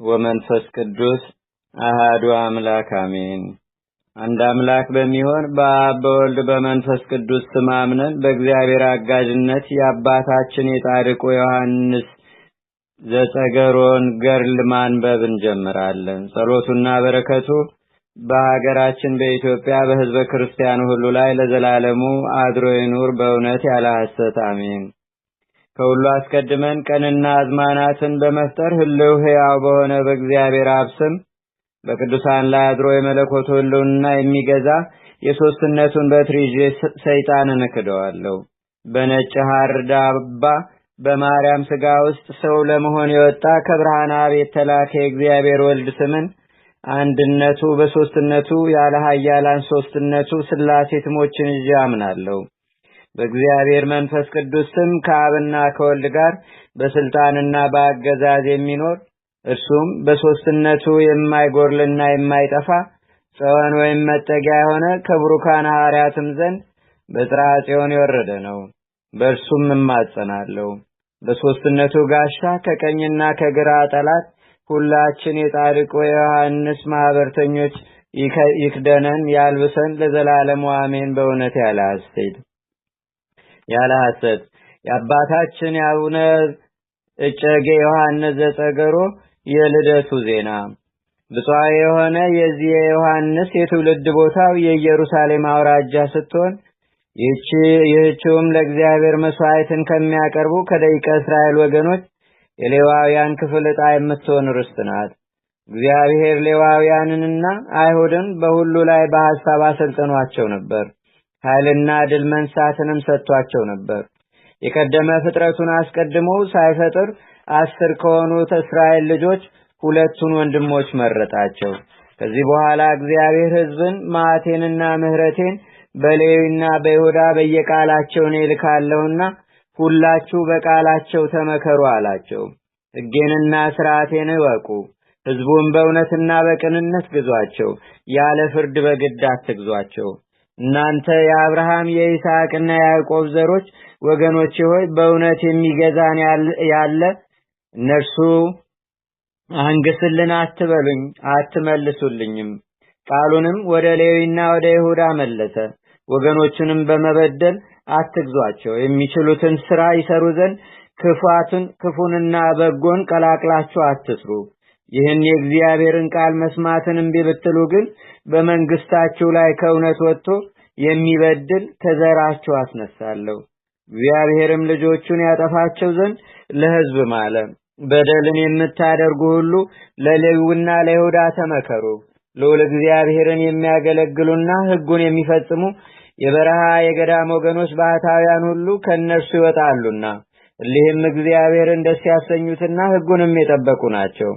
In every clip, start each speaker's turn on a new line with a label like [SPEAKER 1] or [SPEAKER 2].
[SPEAKER 1] ወመንፈስ ቅዱስ አሃዱ አምላክ አሜን። አንድ አምላክ በሚሆን በአብ በወልድ በመንፈስ ቅዱስ ስም አምነን በእግዚአብሔር አጋዥነት የአባታችን የጻድቁ ዮሐንስ ዘጸገሮን ገድል ማንበብ እንጀምራለን። ጸሎቱና በረከቱ በሀገራችን በኢትዮጵያ በሕዝበ ክርስቲያኑ ሁሉ ላይ ለዘላለሙ አድሮ ይኑር በእውነት ያለ ሐሰት አሜን። ከሁሉ አስቀድመን ቀንና አዝማናትን በመፍጠር ህልው ሕያው በሆነ በእግዚአብሔር አብ ስም በቅዱሳን ላይ አድሮ የመለኮቱ ህልውና የሚገዛ የሶስትነቱን በትር ይዤ ሰይጣንን እክደዋለሁ። በነጭ ሐር ዳባ በማርያም ስጋ ውስጥ ሰው ለመሆን የወጣ ከብርሃነ አብ የተላከ የእግዚአብሔር ወልድ ስምን አንድነቱ በሶስትነቱ ያለ ኃያላን ሶስትነቱ ስላሴ ስሞችን ይዤ አምናለሁ። በእግዚአብሔር መንፈስ ቅዱስ ስም ከአብና ከወልድ ጋር በስልጣንና በአገዛዝ የሚኖር እርሱም በሶስትነቱ የማይጎርልና የማይጠፋ ጸወን ወይም መጠጊያ የሆነ ከብሩካን ሐዋርያትም ዘንድ በጽርሐ ጽዮን የወረደ ነው። በእርሱም እማጸናለሁ። በሶስትነቱ ጋሻ ከቀኝና ከግራ ጠላት ሁላችን የጻድቁ የዮሐንስ ማህበርተኞች ይክደነን ያልብሰን ለዘላለሙ አሜን። በእውነት ያለ ሐሰት የአባታችን የአቡነ እጨጌ ዮሐንስ ዘጸገሮ የልደቱ ዜና። ብፁዕ የሆነ የዚህ የዮሐንስ የትውልድ ቦታው የኢየሩሳሌም አውራጃ ስትሆን ይህችውም ለእግዚአብሔር መስዋዕትን ከሚያቀርቡ ከደቂቀ እስራኤል ወገኖች የሌዋውያን ክፍል ዕጣ የምትሆን ርስት ናት። እግዚአብሔር ሌዋውያንንና አይሁድን በሁሉ ላይ በሐሳብ አሰልጥኗቸው ነበር። ኃይልና ድል መንሳትንም ሰጥቷቸው ነበር። የቀደመ ፍጥረቱን አስቀድሞ ሳይፈጥር 10 ከሆኑት እስራኤል ልጆች 2ቱን ወንድሞች መረጣቸው። ከዚህ በኋላ እግዚአብሔር ሕዝብን መዓቴንና ምሕረቴን በሌዊና በይሁዳ በየቃላቸው እኔ እልካለሁና ሁላችሁ በቃላቸው ተመከሩ አላቸው። ሕጌንና ሥርዓቴን እወቁ፣ ሕዝቡን በእውነትና በቅንነት ግዟቸው፣ ያለ ፍርድ በግድ አትግዟቸው። እናንተ የአብርሃም የይስሐቅና የያዕቆብ ዘሮች ወገኖቼ ሆይ በእውነት የሚገዛን ያለ እነርሱ አንግስልን አትበሉኝ አትመልሱልኝም። ቃሉንም ወደ ሌዊና ወደ ይሁዳ መለሰ። ወገኖቹንም በመበደል አትግዟቸው፣ የሚችሉትን ስራ ይሰሩ ዘንድ ክፉንና በጎን ቀላቅላችሁ አትስሩ። ይህን የእግዚአብሔርን ቃል መስማትን እምቢ ብትሉ ግን በመንግስታችሁ ላይ ከእውነት ወጥቶ የሚበድል ከዘራችሁ አስነሳለሁ። እግዚአብሔርም ልጆቹን ያጠፋቸው ዘንድ ለሕዝብ ማለ። በደልን የምታደርጉ ሁሉ ለሌዊና ለይሁዳ ተመከሩ። ልዑል እግዚአብሔርን የሚያገለግሉና ሕጉን የሚፈጽሙ የበረሃ የገዳም ወገኖች ባህታውያን ሁሉ ከእነርሱ ይወጣሉና እሊህም እግዚአብሔርን ደስ ያሰኙትና ሕጉንም የጠበቁ ናቸው።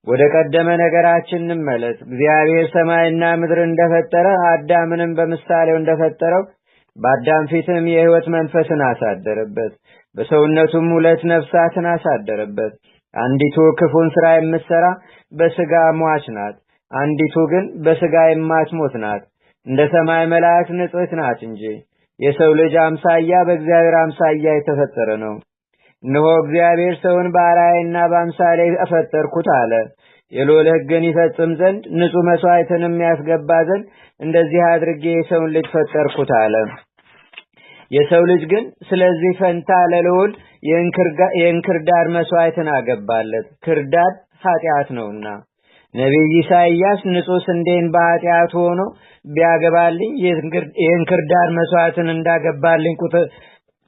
[SPEAKER 1] ወደ ቀደመ ነገራችን እንመለስ። እግዚአብሔር ሰማይና ምድር እንደፈጠረ አዳምንም በምሳሌው እንደፈጠረው በአዳም ፊትም የሕይወት መንፈስን አሳደረበት። በሰውነቱም 2 ነፍሳትን አሳደረበት። አንዲቱ ክፉን ስራ የምትሰራ በስጋ ሟች ናት፣ አንዲቱ ግን በስጋ የማትሞት ናት። እንደ ሰማይ መላእክት ንጽሕት ናት እንጂ የሰው ልጅ አምሳያ በእግዚአብሔር አምሳያ የተፈጠረ ነው። እነሆ እግዚአብሔር ሰውን በአርአያዬና በአምሳሌ ፈጠርኩት አለ። የልዑል ሕግን ይፈጽም ዘንድ ንጹሕ መስዋዕትንም ያስገባ ዘንድ እንደዚህ አድርጌ የሰውን ልጅ ፈጠርኩት አለ። የሰው ልጅ ግን ስለዚህ ፈንታ ለልዑል የእንክርዳድ መስዋዕትን አገባለት፣ ክርዳድ ኃጢአት ነውና። ነቢይ ኢሳይያስ ንጹሕ ስንዴን በኃጢአቱ ሆኖ ቢያገባልኝ የእንክርዳድ መስዋዕትን እንዳገባልኝ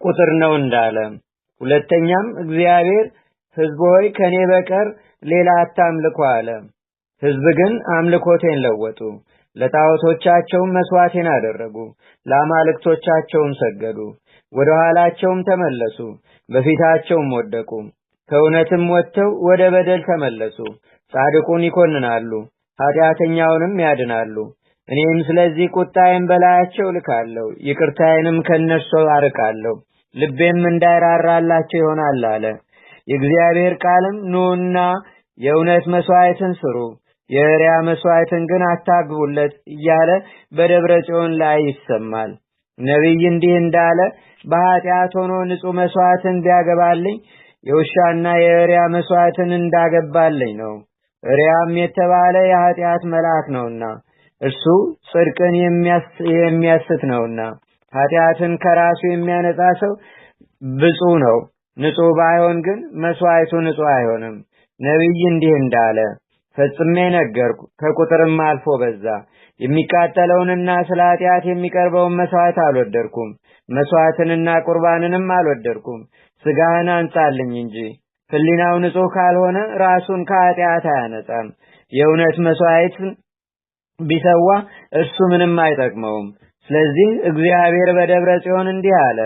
[SPEAKER 1] ቁጥር ነው እንዳለ። ሁለተኛም እግዚአብሔር ሕዝብ ሆይ ከኔ በቀር ሌላ አታምልኩ አለ። ሕዝብ ግን አምልኮቴን ለወጡ፣ ለጣዖቶቻቸውም መስዋዕቴን አደረጉ፣ ለአማልክቶቻቸውም ሰገዱ፣ ወደ ኋላቸውም ተመለሱ፣ በፊታቸውም ወደቁ። ከእውነትም ወጥተው ወደ በደል ተመለሱ። ጻድቁን ይኮንናሉ፣ ኃጢአተኛውንም ያድናሉ። እኔም ስለዚህ ቁጣዬን በላያቸው እልካለሁ፣ ይቅርታዬንም ከእነርሱ አርቃለሁ፣ ልቤም እንዳይራራላቸው ይሆናል አለ። የእግዚአብሔር ቃልም ኑና የእውነት መስዋዕትን ስሩ፣ የእሪያ መስዋዕትን ግን አታግቡለት እያለ በደብረ ጽዮን ላይ ይሰማል። ነቢይ እንዲህ እንዳለ በኃጢአት ሆኖ ንጹሕ መስዋዕትን ቢያገባልኝ የውሻና የእሪያ መስዋዕትን እንዳገባልኝ ነው። እሪያም የተባለ የኃጢአት መልአክ ነውና እርሱ ጽድቅን የሚያስት ነውና። ኃጢአትን ከራሱ የሚያነጻ ሰው ብፁዕ ነው። ንጹሕ ባይሆን ግን መስዋዕቱ ንጹሕ አይሆንም። ነቢይ እንዲህ እንዳለ ፈጽሜ ነገርኩ፣ ከቁጥርም አልፎ በዛ። የሚቃጠለውንና ስለ ኃጢአት የሚቀርበውን መስዋዕት አልወደድኩም፣ መስዋዕትንና ቁርባንንም አልወደድኩም። ስጋህን አንጻልኝ እንጂ። ሕሊናው ንጹሕ ካልሆነ ራሱን ከኃጢአት አያነጻም። የእውነት መስዋዕት ቢሰዋ እርሱ ምንም አይጠቅመውም። ስለዚህ እግዚአብሔር በደብረ ጽዮን እንዲህ አለ፣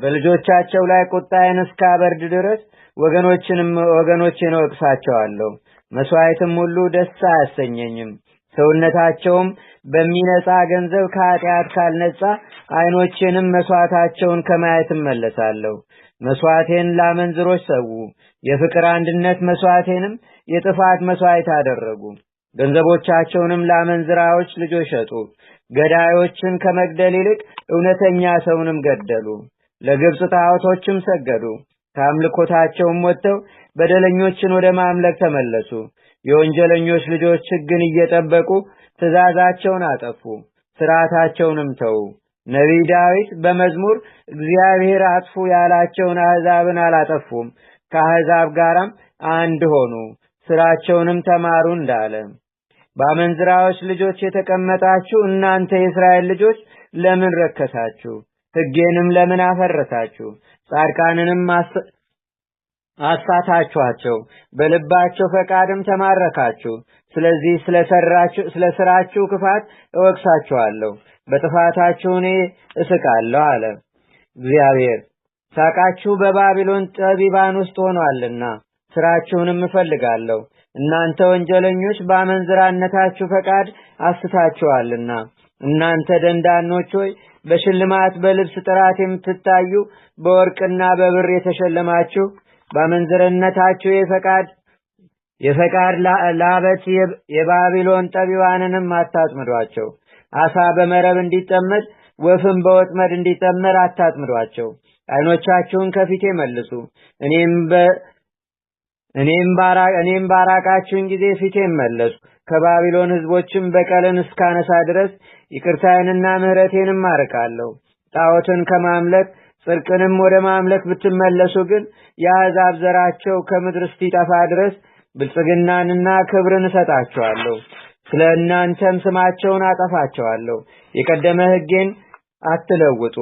[SPEAKER 1] በልጆቻቸው ላይ ቁጣዬን እስካበርድ ድረስ ወገኖቼን እወቅሳቸዋለሁ። መስዋዕትም ሁሉ ደስ አያሰኘኝም። ሰውነታቸውም በሚነጻ ገንዘብ ከኃጢአት ካልነጻ ዓይኖቼንም መስዋዕታቸውን ከማየት እመለሳለሁ። መስዋዕቴን ላመንዝሮች ሰዉ፣ የፍቅር አንድነት መስዋዕቴንም የጥፋት መስዋዕት አደረጉ። ገንዘቦቻቸውንም ላመንዝራዎች ልጆች ሸጡ። ገዳዮችን ከመግደል ይልቅ እውነተኛ ሰውንም ገደሉ። ለግብፅ ጣዖቶችም ሰገዱ። ከአምልኮታቸውም ወጥተው በደለኞችን ወደ ማምለክ ተመለሱ። የወንጀለኞች ልጆች ሕግን እየጠበቁ ትእዛዛቸውን አጠፉ፣ ሥርዓታቸውንም ተዉ። ነቢይ ዳዊት በመዝሙር እግዚአብሔር አጥፉ ያላቸውን አሕዛብን አላጠፉም፣ ከአሕዛብ ጋራም አንድ ሆኑ፣ ሥራቸውንም ተማሩ እንዳለ። በአመንዝራዎች ልጆች የተቀመጣችሁ እናንተ የእስራኤል ልጆች ለምን ረከሳችሁ? ሕጌንም ለምን አፈረሳችሁ? ጻድቃንንም አሳታችኋቸው፣ በልባቸው ፈቃድም ተማረካችሁ። ስለዚህ ስለስራችሁ ክፋት እወቅሳችኋለሁ፣ በጥፋታችሁ እኔ እስቃለሁ አለ እግዚአብሔር። ሳቃችሁ በባቢሎን ጠቢባን ውስጥ ሆኗልና ስራችሁንም እፈልጋለሁ። እናንተ ወንጀለኞች በአመንዝራነታችሁ ፈቃድ አስታችኋልና። እናንተ ደንዳኖች ሆይ በሽልማት በልብስ ጥራት የምትታዩ በወርቅና በብር የተሸለማችሁ በአመንዝራነታችሁ የፈቃድ ላበት የባቢሎን ጠቢባንንም አታጥምዷቸው። አሳ በመረብ እንዲጠመድ ወፍም በወጥመድ እንዲጠመድ አታጥምዷቸው። ዓይኖቻችሁን ከፊቴ መልሱ፣ እኔም ባራቃችሁኝ ጊዜ ፊቴን መለሱ። ከባቢሎን ሕዝቦችም በቀልን እስካነሳ ድረስ ይቅርታዬንና ምሕረቴንም አርቃለሁ። ጣዖትን ከማምለክ ጽድቅንም ወደ ማምለክ ብትመለሱ ግን የአሕዛብ ዘራቸው ከምድር እስኪጠፋ ድረስ ብልጽግናንና ክብርን እሰጣቸዋለሁ። ስለ እናንተም ስማቸውን አጠፋቸዋለሁ። የቀደመ ሕጌን አትለውጡ።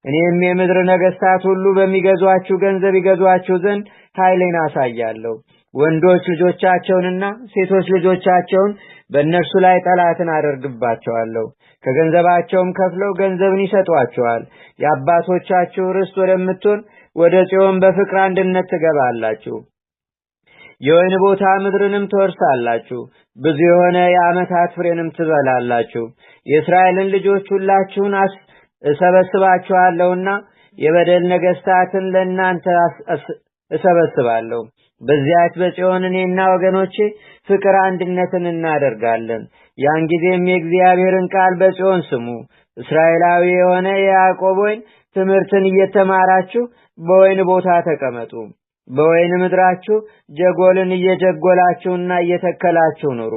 [SPEAKER 1] እኔም የምድር ነገሥታት ሁሉ በሚገዟችሁ ገንዘብ ይገዟችሁ ዘንድ ኃይሌን አሳያለሁ። ወንዶች ልጆቻቸውንና ሴቶች ልጆቻቸውን በእነርሱ ላይ ጠላትን አደርግባቸዋለሁ። ከገንዘባቸውም ከፍለው ገንዘብን ይሰጧቸዋል። የአባቶቻችሁ ርስት ወደምትሆን ወደ ጽዮን በፍቅር አንድነት ትገባላችሁ። የወይን ቦታ ምድርንም ትወርሳላችሁ። ብዙ የሆነ የዓመታት ፍሬንም ትበላላችሁ። የእስራኤልን ልጆች ሁላችሁን እሰበስባችኋለሁና የበደል ነገሥታትን ለእናንተ እሰበስባለሁ። በዚያች በጽዮን እኔና ወገኖቼ ፍቅር አንድነትን እናደርጋለን። ያን ጊዜም የእግዚአብሔርን ቃል በጽዮን ስሙ። እስራኤላዊ የሆነ የያዕቆብ ወይን ትምህርትን እየተማራችሁ በወይን ቦታ ተቀመጡ። በወይን ምድራችሁ ጀጎልን እየጀጎላችሁና እየተከላችሁ ኑሩ።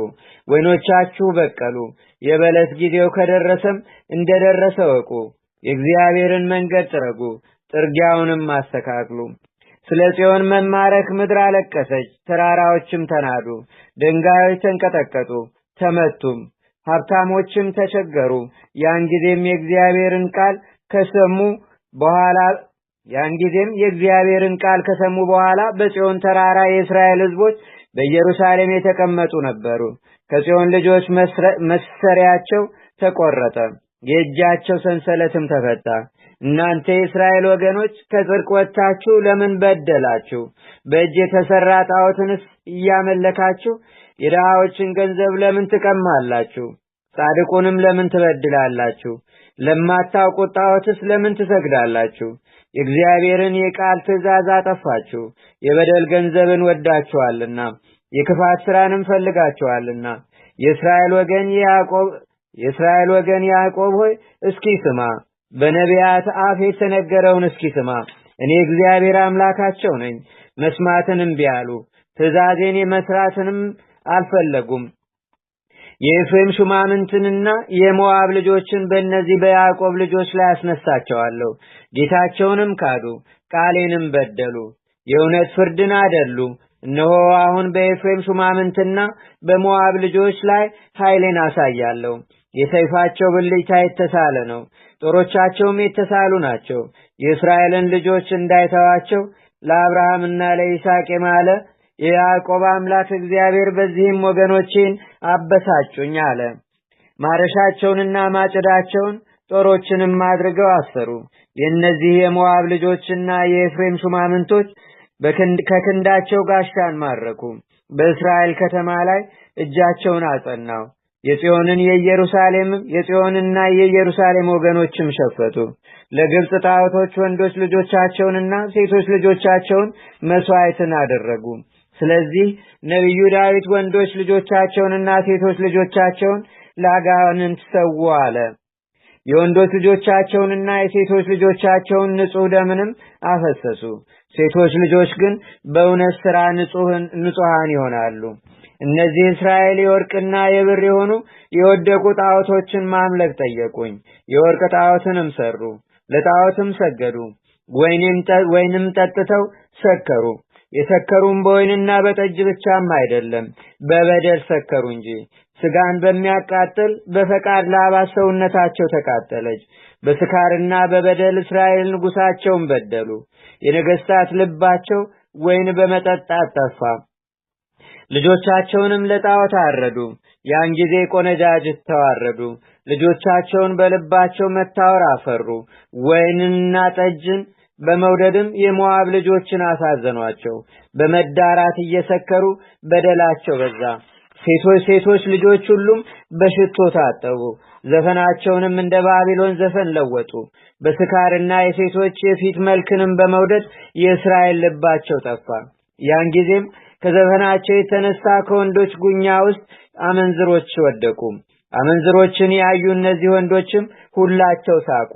[SPEAKER 1] ወይኖቻችሁ በቀሉ፣ የበለስ ጊዜው ከደረሰም እንደደረሰ ወቁ። የእግዚአብሔርን መንገድ ጥረጉ፣ ጥርጊያውንም አስተካክሉ። ስለ ጽዮን መማረክ ምድር አለቀሰች፣ ተራራዎችም ተናዱ፣ ድንጋዮች ተንቀጠቀጡ ተመቱም፣ ሀብታሞችም ተቸገሩ። ያን ጊዜም የእግዚአብሔርን ቃል ከሰሙ በኋላ ያን ጊዜም የእግዚአብሔርን ቃል ከሰሙ በኋላ በጽዮን ተራራ የእስራኤል ሕዝቦች በኢየሩሳሌም የተቀመጡ ነበሩ። ከጽዮን ልጆች መሰሪያቸው ተቆረጠ፣ የእጃቸው ሰንሰለትም ተፈታ። እናንተ የእስራኤል ወገኖች ከጽድቅ ወጥታችሁ ለምን በደላችሁ? በእጅ የተሰራ ጣዖትንስ እያመለካችሁ የድሃዎችን ገንዘብ ለምን ትቀማላችሁ? ጻድቁንም ለምን ትበድላላችሁ? ለማታውቁት ጣዖትስ ለምን ትሰግዳላችሁ? የእግዚአብሔርን የቃል ትእዛዝ አጠፋችሁ። የበደል ገንዘብን ወዳችኋልና የክፋት ሥራንም ፈልጋችኋልና። የእስራኤል ወገን ያዕቆብ ሆይ እስኪ ስማ፣ በነቢያት አፍ የተነገረውን እስኪ ስማ። እኔ እግዚአብሔር አምላካቸው ነኝ። መስማትን እምቢ አሉ፣ ትእዛዜን የመስራትንም አልፈለጉም። የኤፍሬም ሹማምንትንና የሞዓብ ልጆችን በእነዚህ በያዕቆብ ልጆች ላይ አስነሳቸዋለሁ። ጌታቸውንም ካዱ፣ ቃሌንም በደሉ፣ የእውነት ፍርድን አደሉ። እነሆ አሁን በኤፍሬም ሹማምንትና በሞዓብ ልጆች ላይ ኃይሌን አሳያለሁ። የሰይፋቸው ብልጭታ የተሳለ ነው፣ ጦሮቻቸውም የተሳሉ ናቸው። የእስራኤልን ልጆች እንዳይተዋቸው ለአብርሃምና ለይስሐቅ የማለ የያዕቆብ አምላክ እግዚአብሔር በዚህም ወገኖቼን አበሳጩኝ አለ። ማረሻቸውንና ማጭዳቸውን ጦሮችንም አድርገው አሰሩ። የእነዚህ የሞዓብ ልጆችና የኤፍሬም ሹማምንቶች ከክንዳቸው ጋሻን ማረኩ። በእስራኤል ከተማ ላይ እጃቸውን አጸናው። የጽዮንን የኢየሩሳሌም የጽዮንና የኢየሩሳሌም ወገኖችም ሸፈቱ። ለግብጽ ጣዖቶች ወንዶች ልጆቻቸውንና ሴቶች ልጆቻቸውን መስዋዕትን አደረጉ። ስለዚህ ነቢዩ ዳዊት ወንዶች ልጆቻቸውንና ሴቶች ልጆቻቸውን ለአጋንንት ሰዉ አለ። የወንዶች ልጆቻቸውንና የሴቶች ልጆቻቸውን ንጹሕ ደምንም አፈሰሱ። ሴቶች ልጆች ግን በእውነት ሥራ ንጹሐን ይሆናሉ። እነዚህ እስራኤል የወርቅና የብር የሆኑ የወደቁ ጣዖቶችን ማምለክ ጠየቁኝ። የወርቅ ጣዖትንም ሰሩ፣ ለጣዖትም ሰገዱ። ወይንም ጠጥተው ሰከሩ። የሰከሩም በወይንና በጠጅ ብቻም አይደለም፣ በበደል ሰከሩ እንጂ። ስጋን በሚያቃጥል በፈቃድ ላባ ሰውነታቸው ተቃጠለች። በስካርና በበደል እስራኤል ንጉሳቸውን በደሉ። የነገስታት ልባቸው ወይን በመጠጣት ጠፋ። ልጆቻቸውንም ለጣዖት አረዱ። ያን ጊዜ ቆነጃጅት ተዋረዱ። ልጆቻቸውን በልባቸው መታወር አፈሩ። ወይንና ጠጅን በመውደድም የሞዓብ ልጆችን አሳዘኗቸው። በመዳራት እየሰከሩ በደላቸው በዛ። ሴቶች ልጆች ሁሉም በሽቶ ታጠቡ። ዘፈናቸውንም እንደ ባቢሎን ዘፈን ለወጡ። በስካርና የሴቶች የፊት መልክንም በመውደድ የእስራኤል ልባቸው ጠፋ። ያን ጊዜም ከዘፈናቸው የተነሳ ከወንዶች ጉኛ ውስጥ አመንዝሮች ወደቁ። አመንዝሮችን ያዩ እነዚህ ወንዶችም ሁላቸው ሳቁ።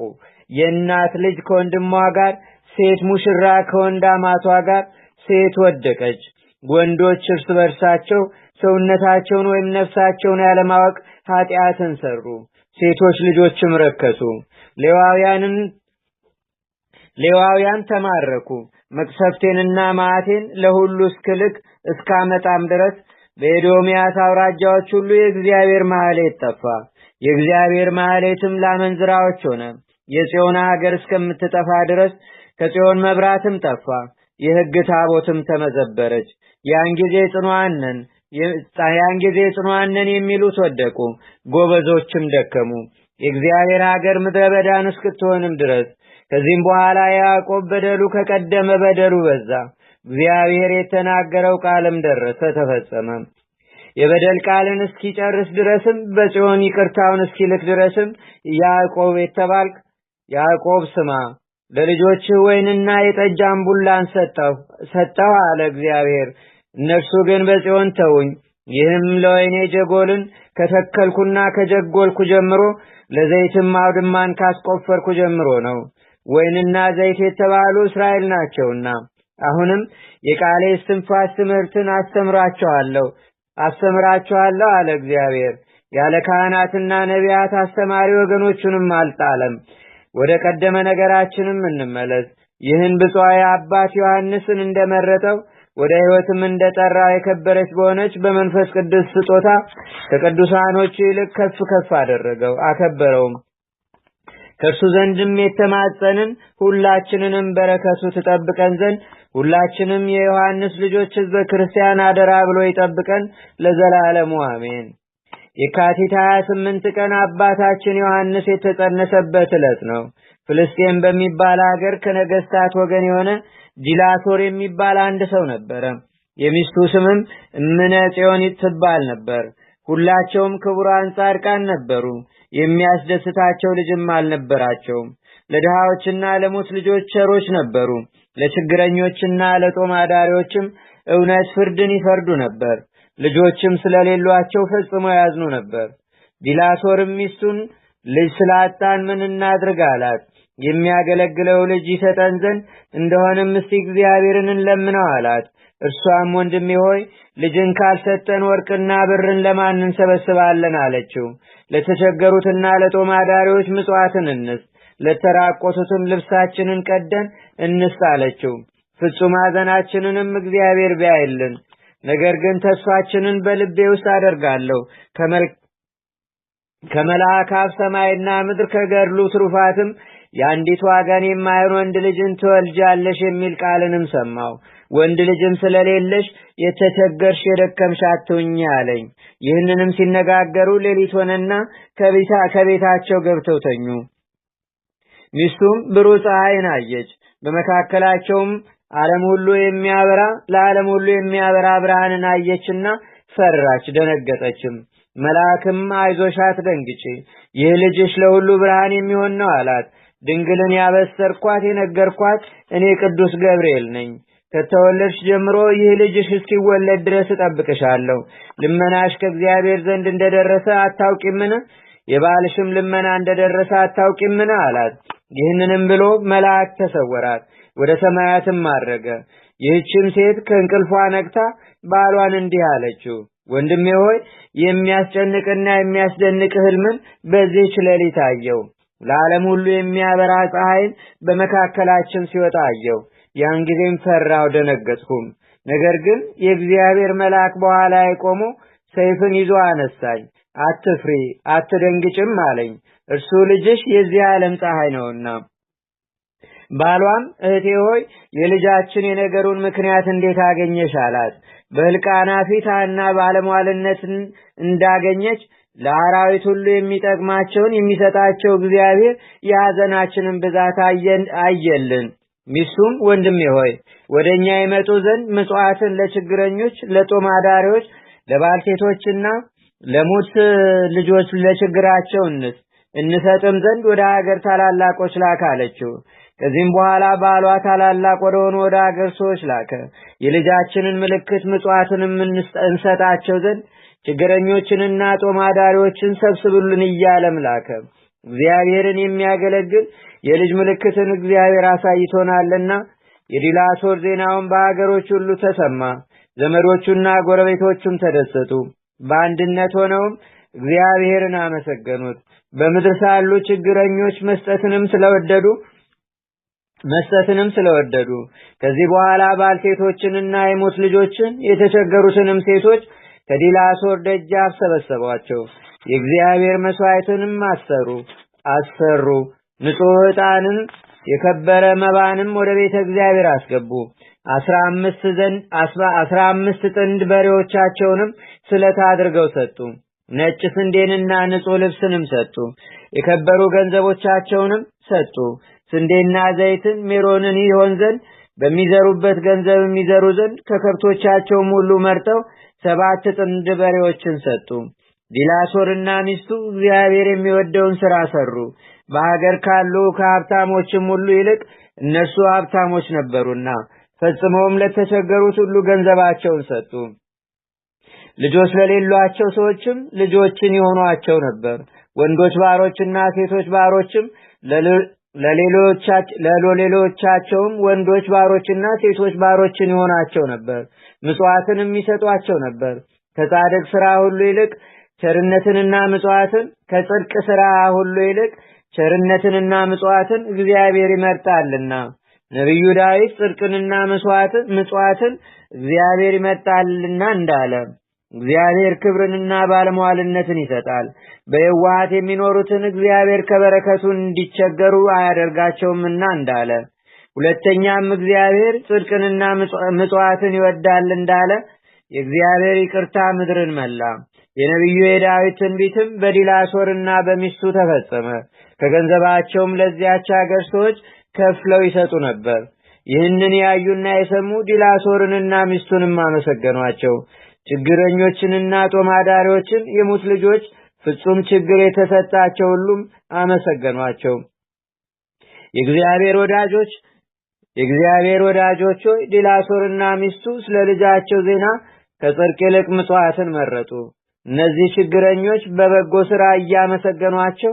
[SPEAKER 1] የእናት ልጅ ከወንድሟ ጋር፣ ሴት ሙሽራ ከወንድ አማቷ ጋር ሴት ወደቀች። ወንዶች እርስ በርሳቸው ሰውነታቸውን ወይም ነፍሳቸውን ያለማወቅ ኃጢአትን ሰሩ። ሴቶች ልጆችም ረከሱ። ሌዋውያን ተማረኩ። መቅሰፍቴንና መዓቴን ለሁሉ እስክልክ እስካመጣም ድረስ በኤዶምያስ አውራጃዎች ሁሉ የእግዚአብሔር ማህሌት ጠፋ። የእግዚአብሔር ማህሌትም ለአመንዝራዎች ሆነ። የጽዮን ሀገር እስከምትጠፋ ድረስ ከጽዮን መብራትም ጠፋ። የሕግ ታቦትም ተመዘበረች። ያን ጊዜ ጽኑዓን ነን የሚሉት ወደቁ፣ ጎበዞችም ደከሙ። የእግዚአብሔር ሀገር ምድረ በዳን እስክትሆንም ድረስ። ከዚህም በኋላ ያዕቆብ በደሉ ከቀደመ በደሉ በዛ። እግዚአብሔር የተናገረው ቃልም ደረሰ፣ ተፈጸመ። የበደል ቃልን እስኪጨርስ ድረስም በጽዮን ይቅርታውን እስኪልክ ድረስም ያዕቆብ የተባልክ ያዕቆብ ስማ፣ ለልጆችህ ወይንና የጠጅ አምቡላን ሰጠሁ አለ እግዚአብሔር። እነርሱ ግን በጽዮን ተውኝ። ይህም ለወይኔ ጀጎልን ከተከልኩና ከጀጎልኩ ጀምሮ ለዘይትም አውድማን ካስቆፈርኩ ጀምሮ ነው። ወይንና ዘይት የተባሉ እስራኤል ናቸውና። አሁንም የቃሌ እስትንፋስ ትምህርትን አስተምራቸዋለሁ አለ እግዚአብሔር። ያለ ካህናትና ነቢያት አስተማሪ ወገኖቹንም አልጣለም። ወደ ቀደመ ነገራችንም እንመለስ። ይህን ብፁዕ አባት ዮሐንስን እንደመረጠው ወደ ሕይወትም እንደጠራው የከበረች በሆነች በመንፈስ ቅዱስ ስጦታ ከቅዱሳኖቹ ይልቅ ከፍ ከፍ አደረገው፣ አከበረውም። ከእርሱ ዘንድም የተማጸንን ሁላችንንም በረከቱ ትጠብቀን ዘንድ ሁላችንም የዮሐንስ ልጆች ሕዝበ ክርስቲያን አደራ ብሎ ይጠብቀን ለዘላለሙ አሜን። የካቲት 28 ቀን አባታችን ዮሐንስ የተጸነሰበት ዕለት ነው። ፍልስጤም በሚባል ሀገር ከነገስታት ወገን የሆነ ዲላሶር የሚባል አንድ ሰው ነበረ። የሚስቱ ስምም እምነ ጽዮን ትባል ነበር። ሁላቸውም ክቡራን ጻድቃን ነበሩ። የሚያስደስታቸው ልጅም አልነበራቸውም። ለድሃዎችና ለሙት ልጆች ቸሮች ነበሩ። ለችግረኞችና ለጦም አዳሪዎችም እውነት ፍርድን ይፈርዱ ነበር። ልጆችም ስለሌሏቸው ፈጽሞ ያዝኑ ነበር። ዲላሶርም ሚስቱን ልጅ ስላጣን ምን እናድርግ አላት። የሚያገለግለው ልጅ ይሰጠን ዘንድ እንደሆነም እስቲ እግዚአብሔርን እንለምነው አላት። እርሷም ወንድሜ ሆይ፣ ልጅን ካልሰጠን ወርቅና ብርን ለማን እንሰበስባለን አለችው። ለተቸገሩትና ለጦም አዳሪዎች ምጽዋትን እንስጥ፣ ለተራቆቱትም ልብሳችንን ቀደን እንስጥ አለችው። ፍጹም ሐዘናችንንም እግዚአብሔር ቢያይልን፣ ነገር ግን ተስፋችንን በልቤ ውስጥ አደርጋለሁ። ከመልአክ አፍ ሰማይና ምድር ከገድሉ ትሩፋትም የአንዲት ዋጋን የማይሆን ወንድ ልጅን ትወልጃለሽ የሚል ቃልንም ሰማሁ። ወንድ ልጅም ስለሌለሽ የተቸገርሽ የደከምሽ አትሁኚ አለኝ። ይህንንም ሲነጋገሩ ሌሊት ሆነና ከቤታቸው ገብተው ተኙ። ሚስቱም ብሩህ ፀሐይን አየች። በመካከላቸውም ዓለም ሁሉ የሚያበራ ለዓለም ሁሉ የሚያበራ ብርሃንን አየችና ፈራች፣ ደነገጠችም። መልአክም አይዞሽ አትደንግጪ፣ ይህ ልጅሽ ለሁሉ ብርሃን የሚሆን ነው አላት። ድንግልን ያበሰርኳት የነገርኳት እኔ ቅዱስ ገብርኤል ነኝ። ከተወለድሽ ጀምሮ ይህ ልጅሽ እስኪወለድ ድረስ እጠብቅሻለሁ። ልመናሽ ከእግዚአብሔር ዘንድ እንደደረሰ አታውቂምን? የባልሽም ልመና እንደደረሰ አታውቂምን? አላት። ይህንንም ብሎ መልአክ ተሰወራት፣ ወደ ሰማያትም አረገ። ይህችም ሴት ከእንቅልፏ ነቅታ ባሏን እንዲህ አለችው፣ ወንድሜ ሆይ የሚያስጨንቅና የሚያስደንቅ ሕልምን በዚህች ሌሊት አየሁ። ለዓለም ሁሉ የሚያበራ ፀሐይን በመካከላችን ሲወጣ አየሁ። ያን ጊዜም ፈራሁ፣ ደነገጥኩም። ነገር ግን የእግዚአብሔር መልአክ በኋላዬ ቆሞ ሰይፍን ይዞ አነሳኝ። አትፍሪ፣ አትደንግጭም አለኝ። እርሱ ልጅሽ የዚህ ዓለም ፀሐይ ነውና። ባሏም እህቴ ሆይ የልጃችን የነገሩን ምክንያት እንዴት አገኘሽ? አላት። በሕልቃና ፊት ሐና ባለሟልነትን እንዳገኘች ለአራዊት ሁሉ የሚጠቅማቸውን የሚሰጣቸው እግዚአብሔር የሐዘናችንን ብዛት አየልን። ሚስቱም ወንድሜ ሆይ ወደኛ ይመጡ ዘንድ ምጽዋትን ለችግረኞች፣ ለጦም አዳሪዎች፣ ለባልቴቶችና ለሙት ልጆች ለችግራቸው እንሰጥም ዘንድ ወደ ሀገር ታላላቆች ላክ አለችው። ከዚህም በኋላ ባሏ ታላላቅ ወደሆኑ ወደ ሀገር ሰዎች ላከ። የልጃችንን ምልክት ምጽዋትንም እንሰጣቸው ዘንድ ችግረኞችንና ጦም አዳሪዎችን ሰብስቡልን እያለም ላከ። እግዚአብሔርን የሚያገለግል የልጅ ምልክትን እግዚአብሔር አሳይቶናልና የዲላሶር ዜናውን በሀገሮች ሁሉ ተሰማ። ዘመዶቹና ጎረቤቶቹም ተደሰቱ። በአንድነት ሆነውም እግዚአብሔርን አመሰገኑት። በምድር ሳሉ ችግረኞች መስጠትንም ስለወደዱ ከዚህ በኋላ ባልቴቶችንና የሙት ልጆችን የተቸገሩትንም ሴቶች ከዲላሶር ደጃፍ ሰበሰቧቸው። የእግዚአብሔር መስዋዕትንም አሰሩ። ንጹሕ ዕጣንን የከበረ መባንም ወደ ቤተ እግዚአብሔር አስገቡ። 15 ጥንድ በሬዎቻቸውንም ስለት አድርገው ሰጡ። ነጭ ስንዴንና ንጹሕ ልብስንም ሰጡ። የከበሩ ገንዘቦቻቸውንም ሰጡ። ስንዴና ዘይትን ሜሮንን ይሆን ዘንድ በሚዘሩበት ገንዘብ የሚዘሩ ዘንድ ከከብቶቻቸውም ሁሉ መርጠው 7 ጥንድ በሬዎችን ሰጡ። ዲላሶርና ሚስቱ እግዚአብሔር የሚወደውን ሥራ ሰሩ። በሀገር ካሉ ከሀብታሞችም ሁሉ ይልቅ እነርሱ ሀብታሞች ነበሩና ፈጽመውም ለተቸገሩት ሁሉ ገንዘባቸውን ሰጡ። ልጆች ለሌሏቸው ሰዎችም ልጆችን ይሆኗቸው ነበር። ወንዶች ባሮችና ሴቶች ባሮችም ለሌሎቻቸውም ወንዶች ባሮችና ሴቶች ባሮችን ይሆናቸው ነበር። ምጽዋትንም ይሰጧቸው ነበር። ከጻድቅ ሥራ ሁሉ ይልቅ ቸርነትንና ምጽዋትን ከጽድቅ ሥራ ሁሉ ይልቅ ቸርነትንና ምጽዋትን እግዚአብሔር ይመርጣልና ነብዩ ዳዊት ጽድቅንና ምጽዋትን እግዚአብሔር ይመርጣልና እንዳለ እግዚአብሔር ክብርንና ባለሟልነትን ይሰጣል። በየዋሃት የሚኖሩትን እግዚአብሔር ከበረከቱ እንዲቸገሩ አያደርጋቸውምና እንዳለ ሁለተኛም እግዚአብሔር ጽድቅንና ምጽዋትን ይወዳል እንዳለ የእግዚአብሔር ይቅርታ ምድርን መላ። የነብዩ የዳዊት ትንቢትም በዲላሶርና በሚስቱ ተፈጸመ። ከገንዘባቸውም ለዚያች ሀገር ሰዎች ከፍለው ይሰጡ ነበር። ይህንን ያዩና የሰሙ ዲላሶርንና ሚስቱንም አመሰገኗቸው። ችግረኞችንና ጦም አዳሪዎችን የሙት ልጆች ፍጹም ችግር የተሰጣቸው ሁሉም አመሰገኗቸው። የእግዚአብሔር ወዳጆች ሆይ ዲላሶርና ሚስቱ ስለ ልጃቸው ዜና ከጽድቅ ይልቅ ምጽዋትን መረጡ። እነዚህ ችግረኞች በበጎ ሥራ እያመሰገኗቸው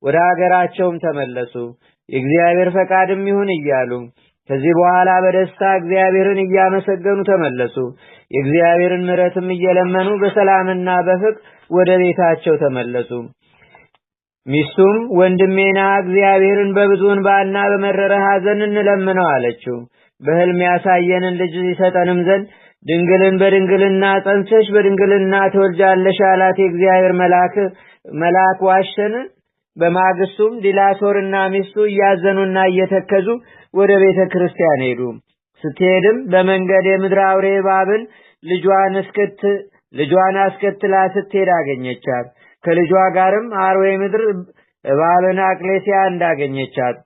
[SPEAKER 1] ወደ ሀገራቸውም ተመለሱ። የእግዚአብሔር ፈቃድም ይሁን እያሉ ከዚህ በኋላ በደስታ እግዚአብሔርን እያመሰገኑ ተመለሱ። የእግዚአብሔርን ምሕረትም እየለመኑ በሰላምና በፍቅር ወደ ቤታቸው ተመለሱ። ሚስቱም ወንድሜና እግዚአብሔርን በብዙ እንባና በመረረ ሐዘን እንለምነው አለችው። በሕልም ያሳየንን ልጅ ይሰጠንም ዘንድ ድንግልን በድንግልና ጸንሰሽ በድንግልና ትወልጃለሽ አላት የእግዚአብሔር መልአክ ዋሸን? በማግስቱም ዲላሶርና ሚስቱ እያዘኑና እየተከዙ ወደ ቤተ ክርስቲያን ሄዱ። ስትሄድም በመንገድ የምድር አውሬ እባብን ልጇን አስከትላ ስትሄድ አገኘቻት። ከልጇ ጋርም አርዌ ምድር እባብን አቅሌሲያ እንዳገኘቻት።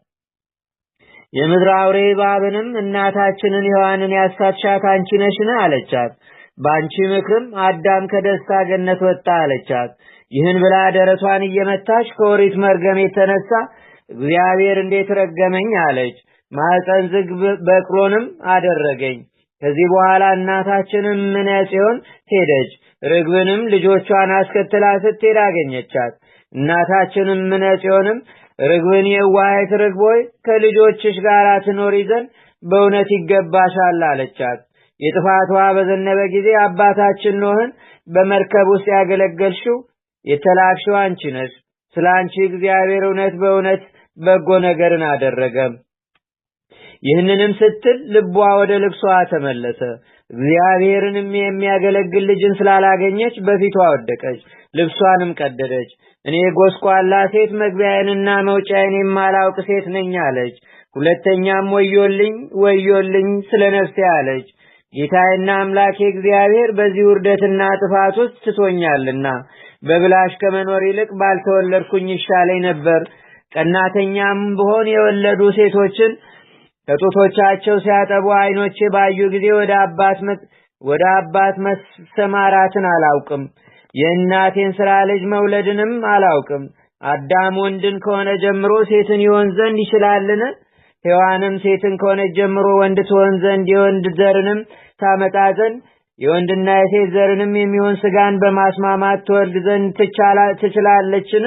[SPEAKER 1] የምድር አውሬ እባብንም እናታችንን ሔዋንን ያሳትሻት አንቺ ነሽን? አለቻት። ባንቺ ምክርም አዳም ከደስታ ገነት ወጣ አለቻት። ይህን ብላ ደረቷን እየመታች ከኦሪት መርገም የተነሳ እግዚአብሔር እንዴት ረገመኝ አለች። ማኅፀን ዝግ በቅሎንም አደረገኝ። ከዚህ በኋላ እናታችንም ምነ ጽዮን ሄደች። ርግብንም ልጆቿን አስከትላ ስትሄድ አገኘቻት። እናታችንም ምነ ጽዮንም ርግብን የዋሃይት ርግብ ሆይ ከልጆችሽ ጋር ትኖሪ ዘንድ በእውነት ይገባሻል አለቻት። የጥፋት ውሃ በዘነበ ጊዜ አባታችን ኖህን በመርከብ ውስጥ ያገለገልሽው የተላክሽው አንቺ ነሽ። ስለ አንቺ እግዚአብሔር እውነት በእውነት በጎ ነገርን አደረገ። ይህንንም ስትል ልቧ ወደ ልብሷ ተመለሰ። እግዚአብሔርንም የሚያገለግል ልጅን ስላላገኘች በፊቷ ወደቀች፣ ልብሷንም ቀደደች። እኔ ጎስቋላ ሴት መግቢያዬንና መውጫዬን የማላውቅ ሴት ነኝ አለች። ሁለተኛም ወዮልኝ ወዮልኝ ስለ ነፍሴ አለች። ጌታዬና አምላኬ እግዚአብሔር በዚህ ውርደትና ጥፋት ውስጥ ትቶኛልና በብላሽ ከመኖር ይልቅ ባልተወለድኩኝ ይሻለኝ ነበር። ቀናተኛም ብሆን የወለዱ ሴቶችን ከጡቶቻቸው ሲያጠቡ ዓይኖቼ ባዩ ጊዜ ወደ አባት መሰማራትን አላውቅም። የእናቴን ስራ ልጅ መውለድንም አላውቅም። አዳም ወንድን ከሆነ ጀምሮ ሴትን ይሆን ዘንድ ይችላልን? ሔዋንም ሴትን ከሆነ ጀምሮ ወንድ ትሆን ዘንድ የወንድ ዘርንም ታመጣ ዘንድ የወንድና የሴት ዘርንም የሚሆን ስጋን በማስማማት ትወልድ ዘንድ ትችላለችን?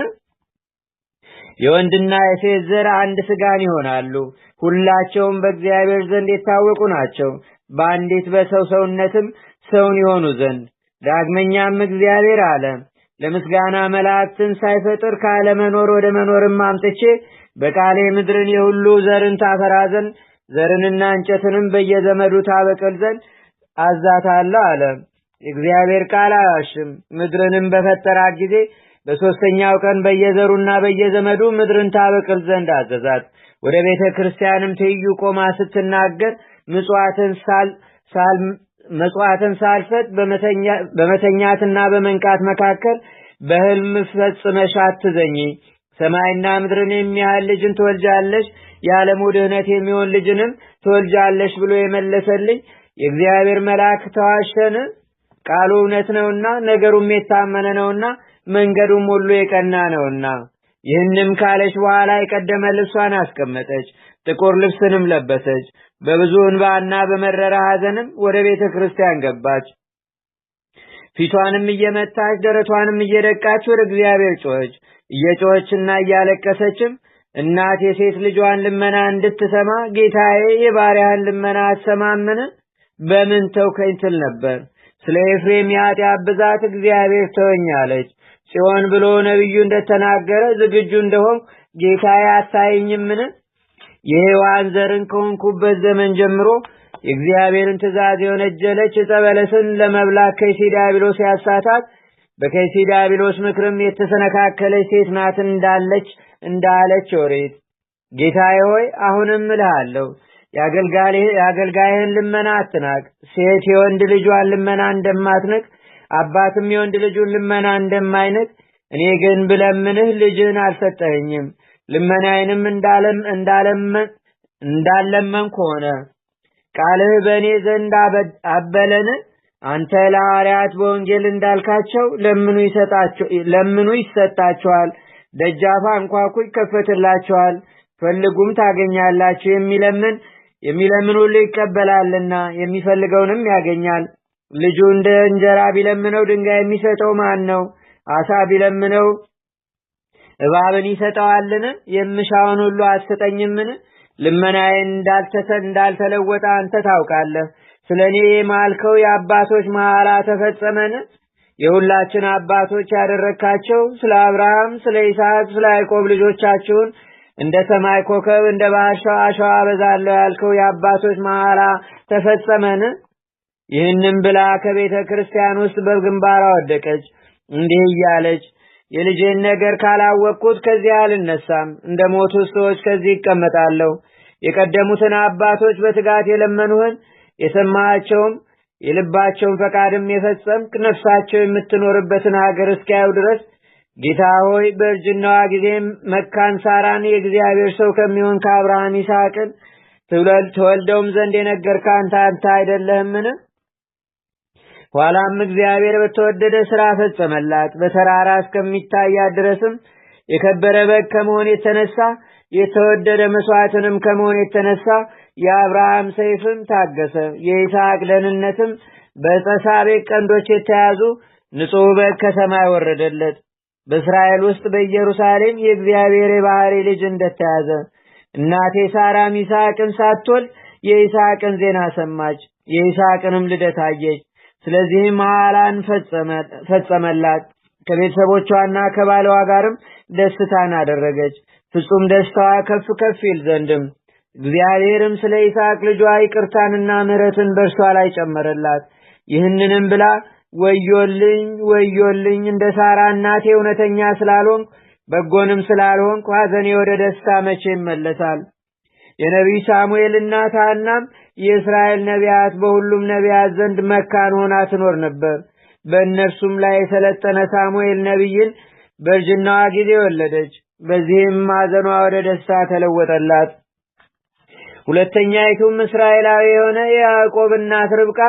[SPEAKER 1] የወንድና የሴት ዘር አንድ ስጋን ይሆናሉ። ሁላቸውም በእግዚአብሔር ዘንድ የታወቁ ናቸው፣ በአንዲት በሰው ሰውነትም ሰውን ይሆኑ ዘንድ። ዳግመኛም እግዚአብሔር አለ፣ ለምስጋና መላእክትን ሳይፈጥር ካለመኖር ወደ መኖርም አምጥቼ በቃሌ ምድርን የሁሉ ዘርን ታፈራ ዘንድ ዘርንና እንጨትንም በየዘመዱ ታበቅል ዘንድ አዛታለሁ አለ። የእግዚአብሔር ቃል አይዋሽም። ምድርንም በፈጠራት ጊዜ በሦስተኛው ቀን በየዘሩና በየዘመዱ ምድርን ታበቅል ዘንድ አዘዛት። ወደ ቤተ ክርስቲያንም ትይዩ ቆማ ስትናገር ምጽዋትን ሳልሰጥ በመተኛትና በመንቃት መካከል በሕልም ፈጽመሽ አትዘኚ። ሰማይና ምድርን የሚያህል ልጅን ትወልጃለሽ፣ የዓለሙ ድህነት የሚሆን ልጅንም ትወልጃለሽ ብሎ የመለሰልኝ የእግዚአብሔር መልአክ ተዋሸን? ቃሉ እውነት ነውና ነገሩም የታመነ ነውና መንገዱም ሁሉ የቀና ነውና። ይህንም ካለች በኋላ የቀደመ ልብሷን አስቀመጠች፣ ጥቁር ልብስንም ለበሰች። በብዙ እንባና በመረረ ሐዘንም ወደ ቤተ ክርስቲያን ገባች። ፊቷንም እየመታች ደረቷንም እየደቃች ወደ እግዚአብሔር ጮኸች። እየጮኸችና እያለቀሰችም እናት የሴት ልጇን ልመና እንድትሰማ ጌታዬ የባሪያህን ልመና አትሰማምን? በምን ተውከኝ ትል ነበር። ስለ ኤፍሬም የኃጢአት ብዛት እግዚአብሔር ተወኝ አለች። ጽዮን ብሎ ነቢዩ እንደተናገረ ዝግጁ እንደሆንኩ ጌታዬ አታየኝምን? የሔዋን ዘርን ከሆንኩበት ዘመን ጀምሮ የእግዚአብሔርን ትእዛዝ የወነጀለች ዕፀ በለስን ለመብላት ከይሲ ዲያብሎስ ያሳታት በከይሲ ዲያብሎስ ምክርም የተሰነካከለች ሴት ናት እንዳለች ኦሪት። ጌታዬ ሆይ አሁንም እልሃለሁ የአገልጋይህን ልመና አትናቅ። ሴት የወንድ ልጇን ልመና እንደማትንቅ አባትም የወንድ ልጁን ልመና እንደማይንቅ እኔ ግን ብለምንህ ልጅህን አልሰጠኸኝም። ልመናዬንም እንዳለመንኩ ሆነ። ቃልህ በእኔ ዘንድ አበለን? አንተ ለሐዋርያት በወንጌል እንዳልካቸው ለምኑ ይሰጣችኋል፣ ደጃፍ አንኳኩ ይከፈትላችኋል፣ ፈልጉም ታገኛላችሁ። የሚለምን ሁሉ ይቀበላልና የሚፈልገውንም ያገኛል። ልጁ እንደ እንጀራ ቢለምነው ድንጋይ የሚሰጠው ማን ነው? አሳ ቢለምነው እባብን ይሰጠዋልን? የምሻውን ሁሉ አትሰጠኝምን? ልመናዬ እንዳልተለወጠ አንተ ታውቃለህ። ስለኔ የማልከው የአባቶች መሐላ ተፈጸመን? የሁላችን አባቶች ያደረካቸው ስለ አብርሃም፣ ስለ ይስሐቅ፣ ስለ ያዕቆብ ልጆቻችሁን እንደ ሰማይ ኮከብ እንደ ባህር አሸዋ አበዛለሁ ያልከው የአባቶች መሐላ ተፈጸመን? ይህንም ብላ ከቤተ ክርስቲያን ውስጥ በግንባሯ ወደቀች፣ እንዲህ እያለች የልጄን ነገር ካላወቅኩት ከዚህ አልነሳም፣ እንደ ሞቱ ሰዎች ከዚህ ይቀመጣለሁ። የቀደሙትን አባቶች በትጋት የለመኑህን የሰማሃቸውም የልባቸውን ፈቃድም የፈጸምክ ነፍሳቸው የምትኖርበትን ሀገር እስኪያዩ ድረስ ጌታ ሆይ በእርጅናዋ ጊዜ መካን ሳራን የእግዚአብሔር ሰው ከሚሆን ከአብርሃም ይስሐቅን ትወልደውም ዘንድ የነገርክህ አንተ አይደለህምን? ኋላም እግዚአብሔር በተወደደ ሥራ ፈጸመላት። በተራራ እስከሚታያት ድረስም የከበረ በግ ከመሆን የተነሳ የተወደደ መስዋዕትንም ከመሆን የተነሳ የአብርሃም ሰይፍም ታገሰ። የይስሐቅ ደህንነትም በዕፀ ሳቤቅ ቀንዶች የተያዙ ንጹሕ በግ ከሰማይ ወረደለት። በእስራኤል ውስጥ በኢየሩሳሌም የእግዚአብሔር የባሕሪ ልጅ እንደተያዘ እናቴ ሳራም ይስሐቅን ሳትወልድ የይስሐቅን ዜና ሰማች፣ የይስሐቅንም ልደት አየች። ስለዚህም መሐላን ፈጸመላት። ከቤተሰቦቿና ከባለዋ ጋርም ደስታን አደረገች፣ ፍጹም ደስታዋ ከፍ ከፍ ይል ዘንድም። እግዚአብሔርም ስለ ይስሐቅ ልጇ ይቅርታንና ምሕረትን በእርሷ ላይ ጨመረላት። ይህንንም ብላ ወዮልኝ ወዮልኝ፣ እንደ ሳራ እናቴ እውነተኛ ስላልሆንኩ በጎንም ስላልሆንኩ ሐዘኔ ወደ ደስታ መቼ ይመለሳል? የነቢይ ሳሙኤል እናት ሐናም የእስራኤል ነቢያት በሁሉም ነቢያት ዘንድ መካን ሆና ትኖር ነበር። በእነርሱም ላይ የሰለጠነ ሳሙኤል ነቢይን በእርጅናዋ ጊዜ ወለደች። በዚህም ሐዘኗ ወደ ደስታ ተለወጠላት። ሁለተኛይቱም እስራኤላዊ የሆነ የያዕቆብ እናት ርብቃ